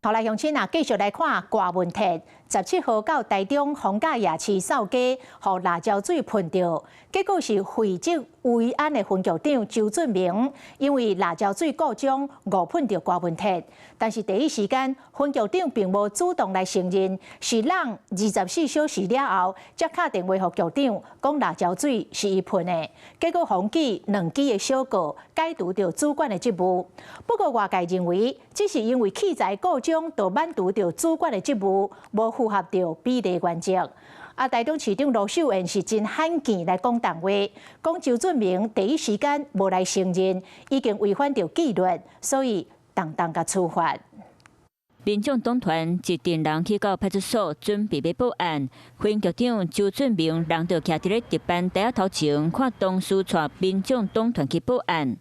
好來，鄉親啊，繼續來看郭文鐵。17號到台中逢甲夜市掃街，予辣椒水噴著，結果是負責維安的分局長周俊明，因為辣椒水過量誤噴著郭文鐵，但是第一時間分局長並無主動來承認，是人24小時了後，才敲電話予局長，講辣椒水是伊噴的，結果予記2支的小過，解除著主管的職務。不過外界認為，只是因為器材故障，就免除著主管的職務，無符合著比例原則。啊，台中市長盧秀燕是真罕見來講重話，講周俊明第一時間無來承認，已經違反著紀律，所以當當共處罰。民眾黨團一陣人去到派出所準備欲報案，分局長周俊明人就徛佇咧值班台仔頭前，看同事帶民眾黨團去報案。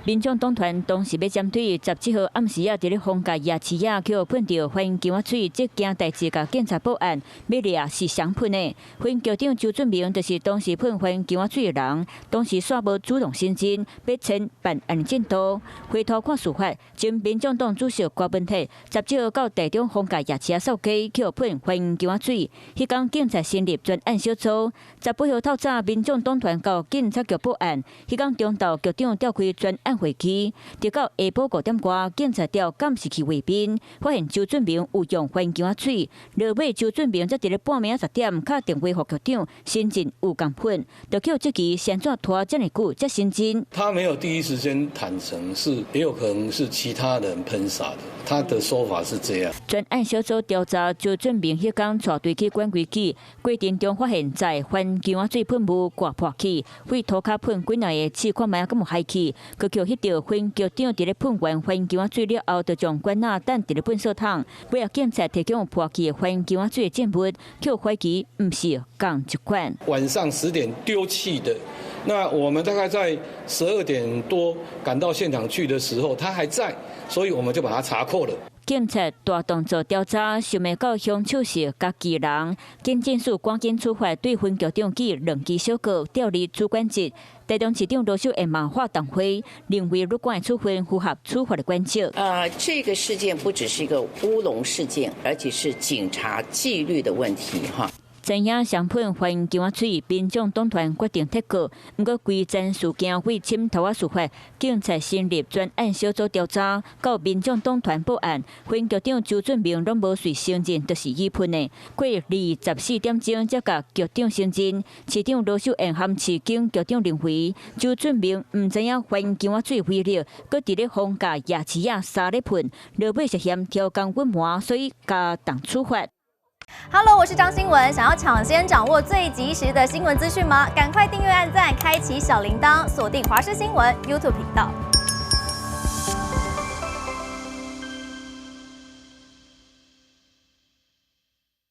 民眾黨團當時欲針對17號暗時仔佇咧逢甲夜市仔，去予噴著環境仔水，這件代誌共警察報案，欲掠是誰噴的？分局長周俊明就是當時噴環境仔水的人，當時煞無主動承認，欲催辦案進度。回頭看事發，前民眾黨主席郭文鐵17號到台中逢甲夜市仔掃街，去予噴環境仔水。彼工警察成立專案小組，18號透早民眾黨團到警察局報案，彼工中晝局長召開專案會議，直到下晡5點外，警察調監視器畫面，發現周俊明有用環境仔水。落尾周俊明才佇咧半暝10點敲電話予局長，承認有共噴，就予質疑是按怎拖遮爾久才承認。他沒有第一時間坦承，是也有可能是其他人噴灑的。他的說法是這樣。專案小組調查周俊明彼工帶隊去管規矩，過程中發現載環境仔水噴霧掛破去，對塗跤噴幾若個試看覓敢有害去，閣予翕著分局長佇咧噴完環境仔水了後，就將管仔擲佇咧糞掃桶。尾仔警察提供破去的環境仔水的證物，予懷疑毋是仝一款。晚上10點丟棄的，那我們大概在12點多趕到現場去的時候，他還在，所以我們就把他查扣了。警察大動作調查，想袂到兇手是家己人。警政署趕緊處罰，對分局長記2支小過，調離主管職。台中市長盧秀燕嘛發重話，認為有關的處分符合處罰的原則。這個事件不只是一個烏龍事件，而且是警察紀律的問題，哈。知影誰噴環境仔水，民眾黨團決定提告。毋過規整事件為滲透仔事發，警察成立專案小組調查，到民眾黨團報案，分局長周俊明攏無隨承認，就是伊噴的。過24點鐘才共局長承認，市長盧秀燕和市警局長認為，周俊明毋知影環境仔水威力，閣佇咧逢甲夜市仔三咧噴，落尾涉嫌偷工隱瞞，所以加重處罰。 Hello，我是張新聞。想要搶先掌握最及時的新聞資訊嗎？趕快訂閱、按讚、開啟小鈴鐺，鎖定華視新聞 YouTube 頻道。